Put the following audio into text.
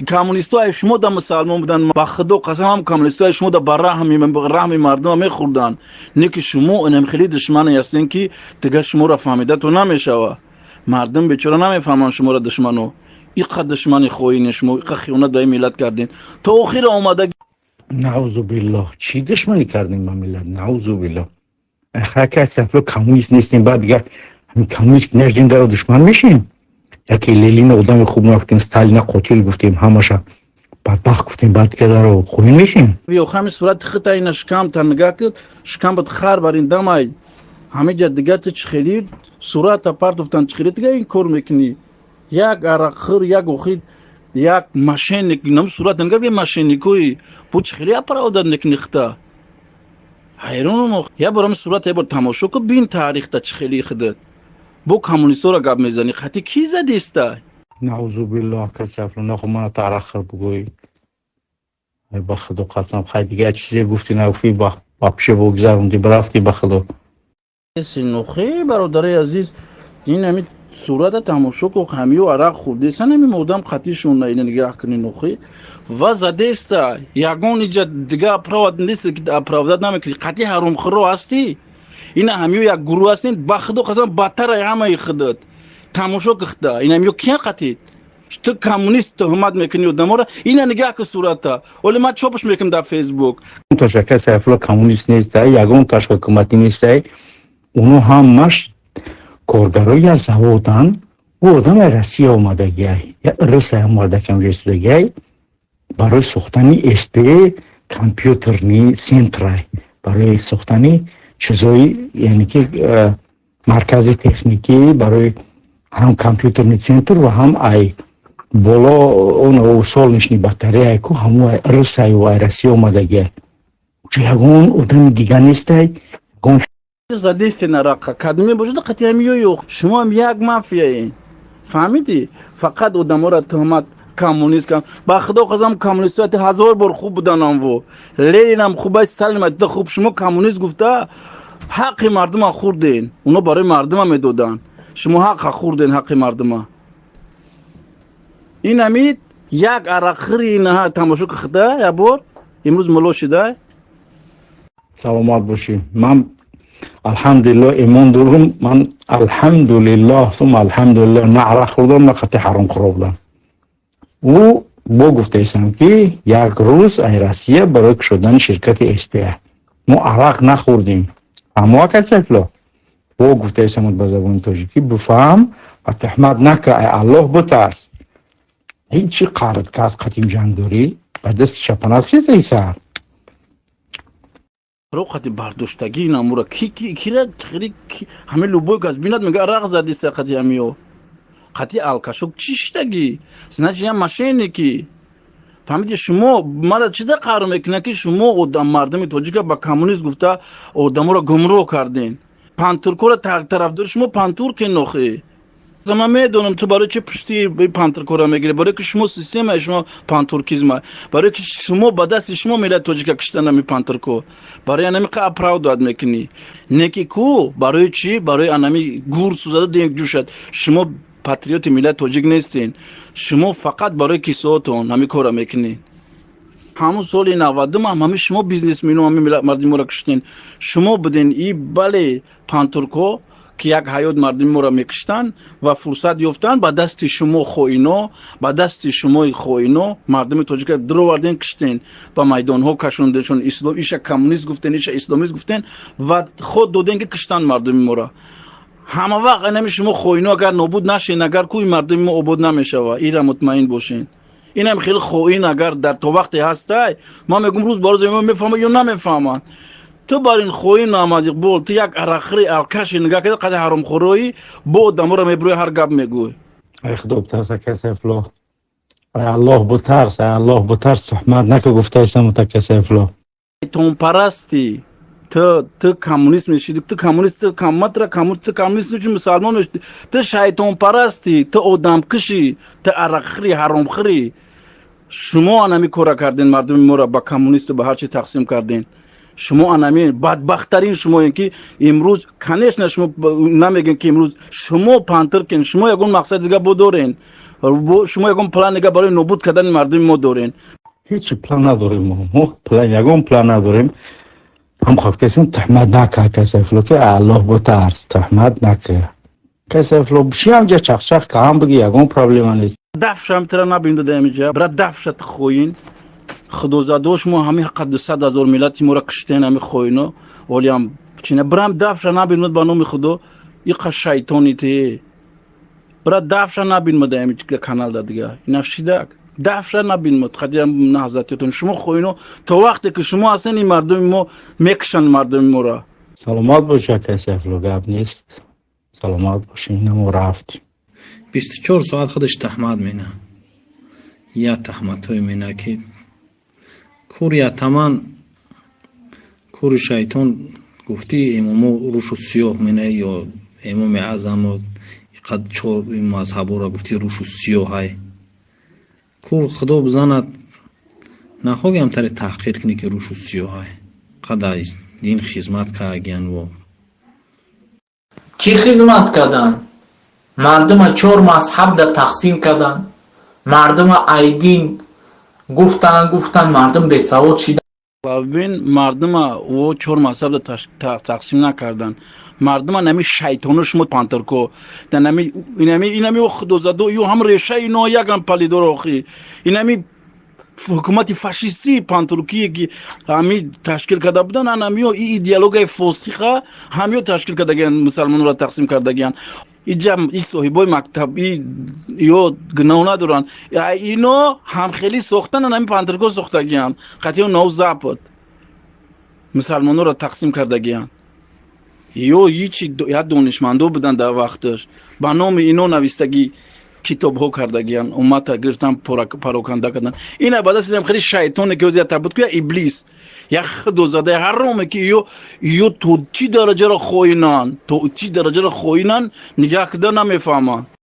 Коммунистҳои шумо да мусалмон будан. Ба Худо қасам, ҳам коммунистҳои шумо да ба раҳми мардума мехӯрданд. Не ки шумо инам хеле душмане ҳастен, ки дигар шуморо фаҳмидатон намешава. Мардум бечора намефаҳманд шуморо, душмано. Иқа душмани хоине шумо, иқа хиёнат ба ин миллат кардем, то охира омада. Наузу биллоҳ, чӣ душманӣ кардем ба миллат? Наузу биллоҳ, хака Сайфулло, коммунист нестем. Баъд дигар коммунист наждем, даро душман мешем. Яке Ленина одами хуб нагуфтем, Сталина қотил гуфтем, ҳамаша бадбахт гуфтем, баъд дигар даро хоин мешем? Ҳами сурати хита ина шикамта нигаҳ кид, шикамбат хар бар ин дамай. Ҳамиҷа дига ту чӣ хели сурата партофтан, чӣ хели дига ин кор мекунӣ? Як арақхӯр, як охир як мошенник. Нам сурат нигаҳ ки мошенникои бу чӣ хели оправдать мекунӣ хита? Ҳайронам. Я бор ҳами сурат я бор тамошо кун, бин таърихта чӣ хели хидат бо коммунистора гап мезанӣ. Хати кӣ задиста? Наузу биллоҳ, ака Сайфулло, нахо мана тараххир бугӯй. Ба Худо қасам, хай, дигар чизе гуфтӣ, нагуфтӣ, вообще богзаронди, бирафтӣ, ба Худо. Нохе, бародари азиз, ин ҳами сурата тамошо ку. Ҳамиё арақ хӯрдесан, ҳами одам қатишон. Ина нигаҳ кунӣ, нохи ва задеста. Ягон иҷа дига оправдать нест, оправдать намекунӣ. Қатъи ҳаромхӯро ҳастӣ. Ина ҳамиё як гурӯҳ ҳастен, ба Худо қасам, бадтараи ҳамаи худат. Тамошо кихта, ина ҳамиё киян қатид? Ту коммунист туҳмат мекунӣ одаморо. Ина нигаҳ ку сурата. Оли ман чопш мекунам дар Фейсбук. Таш, ака Сайфулло, коммунист нестай, ягон таш ҳукуматӣ нестай. Оно ҳамаш коргарои як заводанд. Ӯ одам ай Россия омадагиай, я русай омадакам истодагиай, барои сохтани СП компьютерный центрай, барои сохтани чизои, яъне ки маркази техникӣ, барои ҳам компьютерный центр ва ҳам ай боло он солнечный батарея ку, ҳаму ай русаю ай Россия омадагиай. Ягон одами дига нестай, ягон. Задесте нарақа кадме бошад, қатъи ҳамиё ёх. Шумоам як мафияен, фаҳмидӣ? Фақат одаморо туҳмат, коммунист. Ба Худо қасам, коммунистҳо ҳазор бор хуб буданамву Ленинам хуб, Сталинам хуб. Шумо коммунист гуфта, ҳаққи мардума хӯрден. Оно барои мардума медоданд, шумо ҳаққа хӯрден, ҳаққи мардума. Ин ҳамид як арақхӯри инаҳа тамошо кихта як бор имрӯз мулло шида. Саломат бошӣ. Ман, алҳамдулиллоҳ, имон дорум. Ман, алҳамдулиллоҳ сум алҳамдулиллоҳ, на арақ хӯрдам, на қати ҳаромхӯро будам. Ӯ бо гуфтаистам, ки як рӯз ай Россия барои кушодани ширкати СПА мо арақ нахӯрдем. Фаҳмо, ака Сайфулло? Бо гуфтаистам ба забони тоҷикӣ, бифаҳм ва туҳмат нака, ай Аллоҳ битарс. Ҳечи қард кас қатим ҷанг дорӣ, ба дасти чапанат хезаи сар. Роқати бардоштагӣ намура кира ҳами любой кас бинад, мега: арақ задиста қати ҳамиё, қати алкашок чӣ шидагӣ? Значит, я мошенники. Фаҳмиди? Шумо мара чида қаҳр мекунад, ки шумо одам мардуми тоҷика ба коммунист гуфта, одаморо гумроҳ карден. Пантуркоро тарафдори шумо пантуркен нохи. Ман медонам, ту барои чи пушти пантуркора мегирӣ. Барое ки шумо системаи шумо пантуркизма, барое ки шумо ба дасти шумо миллати тоҷика киштан ами пантурко. Барои анами қа оправдать мекунӣ. Неки ку барои чӣ? Барои анами гур сӯзада денг ҷӯшад. Шумо патриоти миллати тоҷик нестен. Шумо фақат барои кисоотон ҳамин корро мекунед. Ҳамун соли 90-ум ҳам ҳами шумо бизнесмену ҳами мардуми моро киштен. Шумо буден. И бале, пантуркҳо, ки як ҳаёт мардуми моро мекиштанд ва фурсат ёфтанд, ба дасти шумо хоино, ба дасти шумои хоино мардуми тоҷика дуроварден, киштен, ба майдонҳо кашондешон. Иша коммунист гуфтен, иша исломист гуфтен ва худ доден, ки киштанд мардуми моро. Ҳама вақт инами шумо хоино агар нобуд нашен, агар кӯи мардуми мо обод намешава, ира мутмаин бошен. Инам хеле хоин агар дар то вақте ҳастай, ман мегум, рӯз ба рӯз мефаҳмад ё намефаҳманд. Ту бар ин хоин Муҳаммад Иқбол, ту як арақхӯри алкаши нигаҳ карда, қади ҳаромхӯроӣ бо одаморо мебурӯи, ҳар гап мегӯй. Ай Худо битарс, ака Сайфулло, ай Аллоҳ битарс, ай Аллоҳ битарс, туҳмат нака, гуфтаистам, ака Сайфулло. Шайтонпарастӣ ту. Ту коммунист мешиди, ту коммунист, ту каматра коммунист, ту коммунист меши, мусалмон мешиди. Ту шайтонпарастӣ, ту одамкушӣ, ту арақхӯри, ҳаромхӯрӣ. Шумо анами кора карден, мардуми моро ба коммунисту ба ҳар чи тақсим карден. Шумо анами бадбахттарин шумоем, ки имрӯз, конечно, шумо намегем, ки имрӯз шумо пантуркен. Шумо ягон мақсади дига бо дорен. Шумо ягон план дига барои нобуд кардани мардуми мо дорен? Ҳеҷ план надорем. Мо план, ягон план надорем. Ҳам касем туҳмат нака, ка Сайфулло, ки Аллоҳ бутарс, туҳмат нака. Ка Сайфулло, биши ҳамҷа, чақчақ ка, ҳам биги, ягон проблема нест. Дафшам тира набин дада, амиҷа бра дафшат, хоин худозадо. Шумо ҳами ҳаққа 200 000 миллати моро киштен, ҳами хоино. Олиам чина брам дафша набинмад, ба номи Худо, иқа шайтони те бра дафша набинмад ами каналда дига инашидак дафша набинмад. Хадиам наҳзатиётон, шумо хоино, то вақте ки шумо ҳастен, ин мардуми мо мекушанд мардуми моро. Саломат бош, ака Сайфулло, гап нест, саломат бошӣ. Мо рафтем. 24 соат худаш таҳмат мена, як таҳматҳое мена, ки кур ятаман, кури шайтон. Гуфтӣ, имомо рушу сиёҳ мена ё имоми аъзамо иқад чор мазҳабора гуфтӣ, рушу сиёҳай кур. Худо бизанад, нахоҳем таре таҳқир кунӣ, ки рушу сиёҳай қадар дин хизмат кардагиян во. Кӣ хизмат карданд? Мардума чор мазҳабда тақсим карданд, мардума айдин гуфтанд, гуфтанд, мардум бесавод шида. Бин, мардума во чор мазҳабда тақсим накарданд. Мардума нами шайтоно, шумо пантурко, инами, инами худозадо, ю ҳам решаи ино якам палидор. Охи, инами ҳукумати фашистии пантуркие, ки ҳами ташкил карда буданд, анамиё и идеологияи фосиха ҳамиё ташкил кардагиян, мусалмонро тақсим кардагиян. Иҷа и соҳибои мактаб ё гуноҳ надоранд. Ино ҳамхелӣ сохтан, ҳами пантурко сохтагиян, қатъиё нов запад мусалмонҳоро тақсим кардагиян. Ё ҳичи як донишмандо буданд дар вақташ, ба номи ино навистагӣ китобҳо кардагиян, уммата гирифтан, пароканда кардан. Ина ба дасти хеле шайтоне, ки ози табуд ку, я иблис, як худозадаи ҳароме, ки ё то чӣ дараҷаро хоинанд, то чӣ дараҷаро хоинанд, нигаҳ кида намефаҳманд.